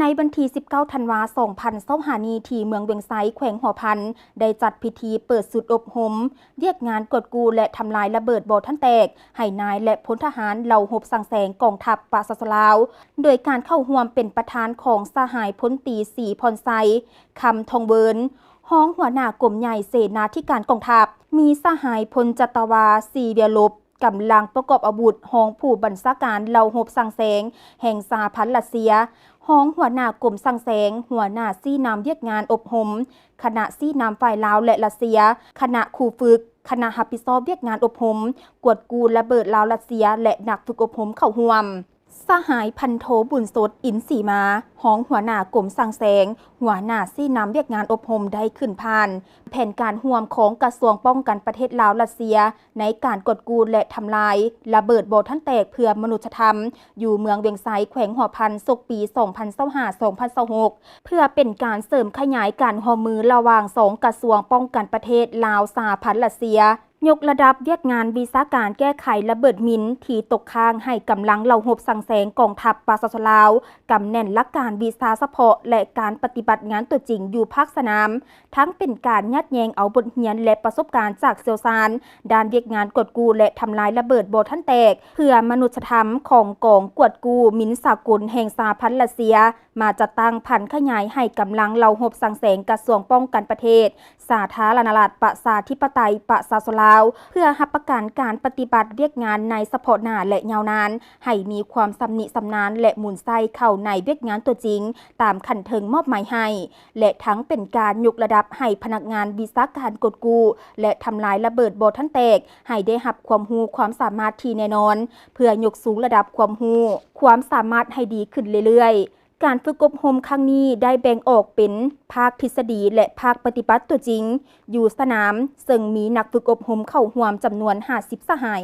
ໃນວັນທີສິບເກົ້າ ທັນວາ ສອງພັນຊາວຫ້ານີ້ ທີ່ເມືອງວຽງໄຊ ແຂວງຫົວພັນ ໄດ້ຈັດພິທີເປີດຊຸດອົບຮົມວຽກງານກວດກູ້ ແລະ ທຳລາຍລະເບີດບໍ່ທັນແຕກ ໃຫ້ນາຍ ແລະ ພົນທະຫານເຫຼົ່າຮົບສັງແສງກອງທັບປະຊາຊົນລາວ ໂດຍການເຂົ້າຮ່ວມເປັນປະທານຂອງສະຫາຍພົນຕີ ສີພອນໄຊ ຄຳທອງເວີນ ຮອງຫົວໜ້າກົມໃຫຍ່ເສນາທິການກອງທັບ, ມີສະຫາຍພົນຈັດຕະວາ ສີວຽລົບ ກຳລັງປະກອບອາວຸດ ຮອງຜູ້ບັນຊາການເຫຼົ່າຮົບສັງແສງແຫ່ງສະຫະພັນຣັດເຊຍ, ຮອງຫົວໜ້າກົມສັງແສງ, ຫົວໜ້າຊີ້ນຳວຽກງານອົບຮົມ, ຄະນະຊີ້ນຳຝ່າຍລາວ ແລະ ຣັດເຊຍ, ຄະນະຄູຝຶກ, ຄະນະຮັບຜິດຊອບວຽກງານອົບຮົມກວດກູ້ລະເບີດລາວ-ຣັດເຊຍ ແລະ ນັກຝຶກອົບຮົມເຂົ້າຮ່ວມ. ສະຫາຍພັນໂທ ບຸນສົດ ອິນສີມາ ຮອງຫົວໜ້າກົມສັງແສງ, ຫົວໜ້າຊີ້ນຳວຽກງານອົບຮົມ ໄດ້ຂຶ້ນຜ່ານແຜນການຮ່ວມຂອງກະຊວງປ້ອງກັນປະເທດລາວ-ຣັດເຊຍ ໃນການກວດກູ້ ແລະ ທຳລາຍລະເບີດບໍ່ທັນແຕກເພື່ອມະນຸດສະທຳ ຢູ່ເມືອງວຽງໄຊ ແຂວງຫົວພັນ ສົກປີ ສອງພັນຊາວຫ້າ ສອງພັນຊາວຫົກ ເພື່ອເປັນການເສີມຂະຫຍາຍການຮ່ວມມືລະຫວ່າງສອງກະຊວງປ້ອງກັນປະເທດລາວ-ສະຫະພັນຣັດເຊຍ, ຍົກລະດັບວຽກງານວິຊາການແກ້ໄຂລະເບີດມິນທີ່ຕົກຄ້າງໃຫ້ກຳລັງເຫຼົ່າຮົບສັງແສງກອງທັບປະຊາຊົນລາວ, ກຳແໜ້ນຫຼັກການວິຊາສະເພາະ ແລະ ການປະຕິບັດງານຕົວຈິງຢູ່ພາກສະໜາມ, ທັງເປັນການຍາດແຍ່ງເອົາບົດຮຽນ ແລະ ປະສົບການຈາກຊ່ຽວຊານດ້ານວຽກງານກວດກູ້ ແລະ ທຳລາຍລະເບີດບໍ່ທັນແຕກ ເພື່ອມະນຸດສະທຳຂອງກອງກວດກູ້ມິນສາກົນແຫ່ງສະຫະພັນຣັດເຊຍ ມາຈັດຕັ້ງຜັນຂະຫຍາຍໃຫ້ກຳລັງເຫຼົ່າຮົບສັງແສງກະຊວງປ້ອງກັນປະເທດ ສາທາລະນະລັດ ປະຊາທິປະໄຕ ປະຊາຊົນລາວ ເພື່ອຮັບປະກັນການປະຕິບັດວຽກງານໃນສະເພາະໜ້າ ແລະ ຍາວນານ, ໃຫ້ມີຄວາມຊຳນິຊຳນານ ແລະ ໝູນໃຊ້ເຂົ້າໃນວຽກງານຕົວຈິງຕາມຂັ້ນເທິງມອບໝາຍໃຫ້ ແລະ ທັງເປັນການຍົກລະດັບໃຫ້ພະນັກງານວິຊາການກວດກູ້ ແລະ ທຳລາຍລະເບີດບໍ່ທັນແຕກ ໃຫ້ໄດ້ຮັບຄວາມຮູ້ຄວາມສາມາດທີ່ແນ່ນອນ ເພື່ອຍົກສູງລະດັບຄວາມຮູ້ຄວາມສາມາດໃຫ້ດີຂຶ້ນເລື້ອຍໆ. ການຝຶກອົບຮົມຄັ້ງນີ້ໄດ້ແບ່ງອອກເປັນພາກທິດສະດີ ແລະ ພາກປະຕິບັດຕົວຈິງຢູ່ສະໜາມ, ເຊິ່ງມີນັກຝຶກອົບຮົມເຂົ້າຮ່ວມຈຳນວນຫ້າສິບສະຫາຍ.